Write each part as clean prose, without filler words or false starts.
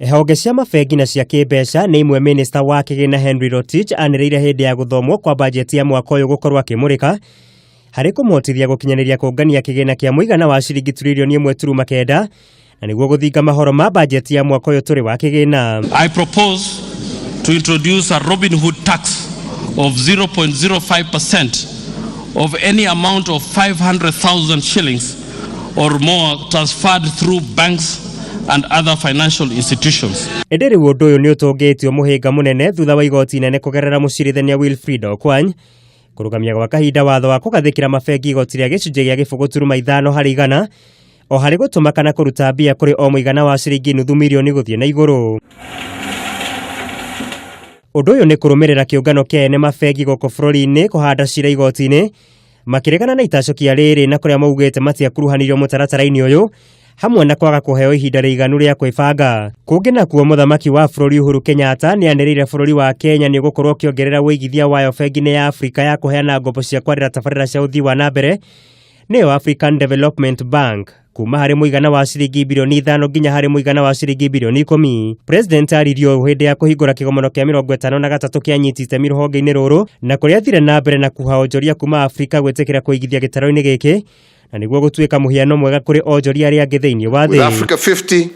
Honge cia mabengi na cia kĩmbeca nĩ imwe minista wa kĩgĩna Henry Rotich anĩrĩire hĩndĩ ya gũthomwo kwa bajeti ya mwaka ũyũ gũkorwo akĩmũrĩka harĩ kũmũhotithia gũkinyanĩria kũngania kĩgĩna kĩa mũigana wa ciringi turirioni 1.9 na nĩguo gũthinga mahoro ma bajeti ya mwaka ũyũ tũrĩ wa kĩgĩna. I propose to introduce a Robin Hood tax of 0.05% of any amount of 500,000 shillings or more transferred through banks and other financial institutions. Ĩndĩ rĩu ũndũ ũyũ nĩ ũtũngĩtio mũhĩnga mũnene thutha wa igoti inene kũgerera mũcirithania Wilfred Okwany kũrũgamia gwa kahinda watho wa kũgathĩkĩra mabengi igoti rĩa gĩcunjĩ gĩa 0.5 harĩ igana o harĩ gũtũma kana kũruta mbia kũrĩ o mũigana wa ciringi nuthu mirioni gũthiĩ na igũrũ. Ũndũ ũyũ nĩ kũrũmĩrĩra kĩũngano kĩa ene mabengi gũkũ bũrũri-inĩ kũhanda cira igoti-inĩ makĩregana na itacũkia rĩrĩ na kũrĩa maugĩte matiakuruhanirio mũtaratara-inĩ ũyũ hamwe na kwaga kũheo ihinda rĩiganu rĩa kwĩbanga. Kũngĩ nakuo mũthamaki wa bũrũri Uhuru Kenyatta nĩ anĩrĩire bũrũri wa Kenya nĩ ũgũkorwo ũkĩongerera ũigithia wayo bengi-inĩ ya Afrika ya kũheana ngombo cia kwarĩra tabarĩra cia ũthii wa na mbere nĩyo African Development Bank kuma harĩ mũigana wa ciringi birioni 5 nginya harĩ mũigana wa ciringi birioni 10. President aririe ũũ hĩndĩ ya kũhingũra kĩgomano kĩa 53 kĩa anyiti itemi rũhonge-inĩ rũrũ na kũrĩa athire na mbere na kuha onjoria kuma Afrika gwĩtĩkĩra kũigithia gĩtarũ-inĩ gĩkĩ na nĩguo gũtuĩka mũhiano mwega kũrĩ onjoria arĩa angĩ thĩinĩ wa With thĩ. Africa 50,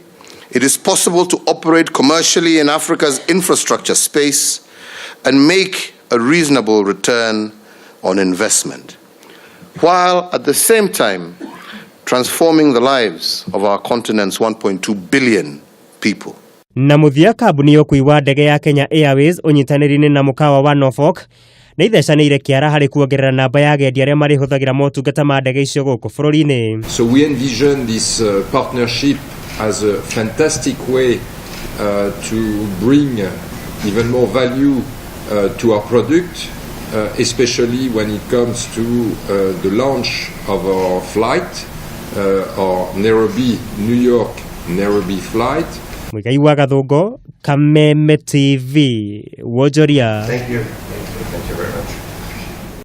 it is possible to operate commercially in Africa's infrastructure space and make a reasonable return on investment, while at the same time transforming the lives of our continent's 1.2 billion people. Na mũthia kambuni ya ũkui wa ndege ya Kenya Airways ũnyitanĩri-inĩ na mũkawa wa Norfolk nĩ ithecanĩire kĩara harĩ kuongerera namba ya agendi arĩa marĩhũthagĩra motungata ma ndege icio gũkũ bũrũri-inĩ. So we envision this partnership as a fantastic way to bring even more value to our product, especially when it comes to the launch of our flight, our Nairobi, New York, Nairobi flight. Mũigai wa Gathũngo, Kameme TV, Wonjoria. Thank you.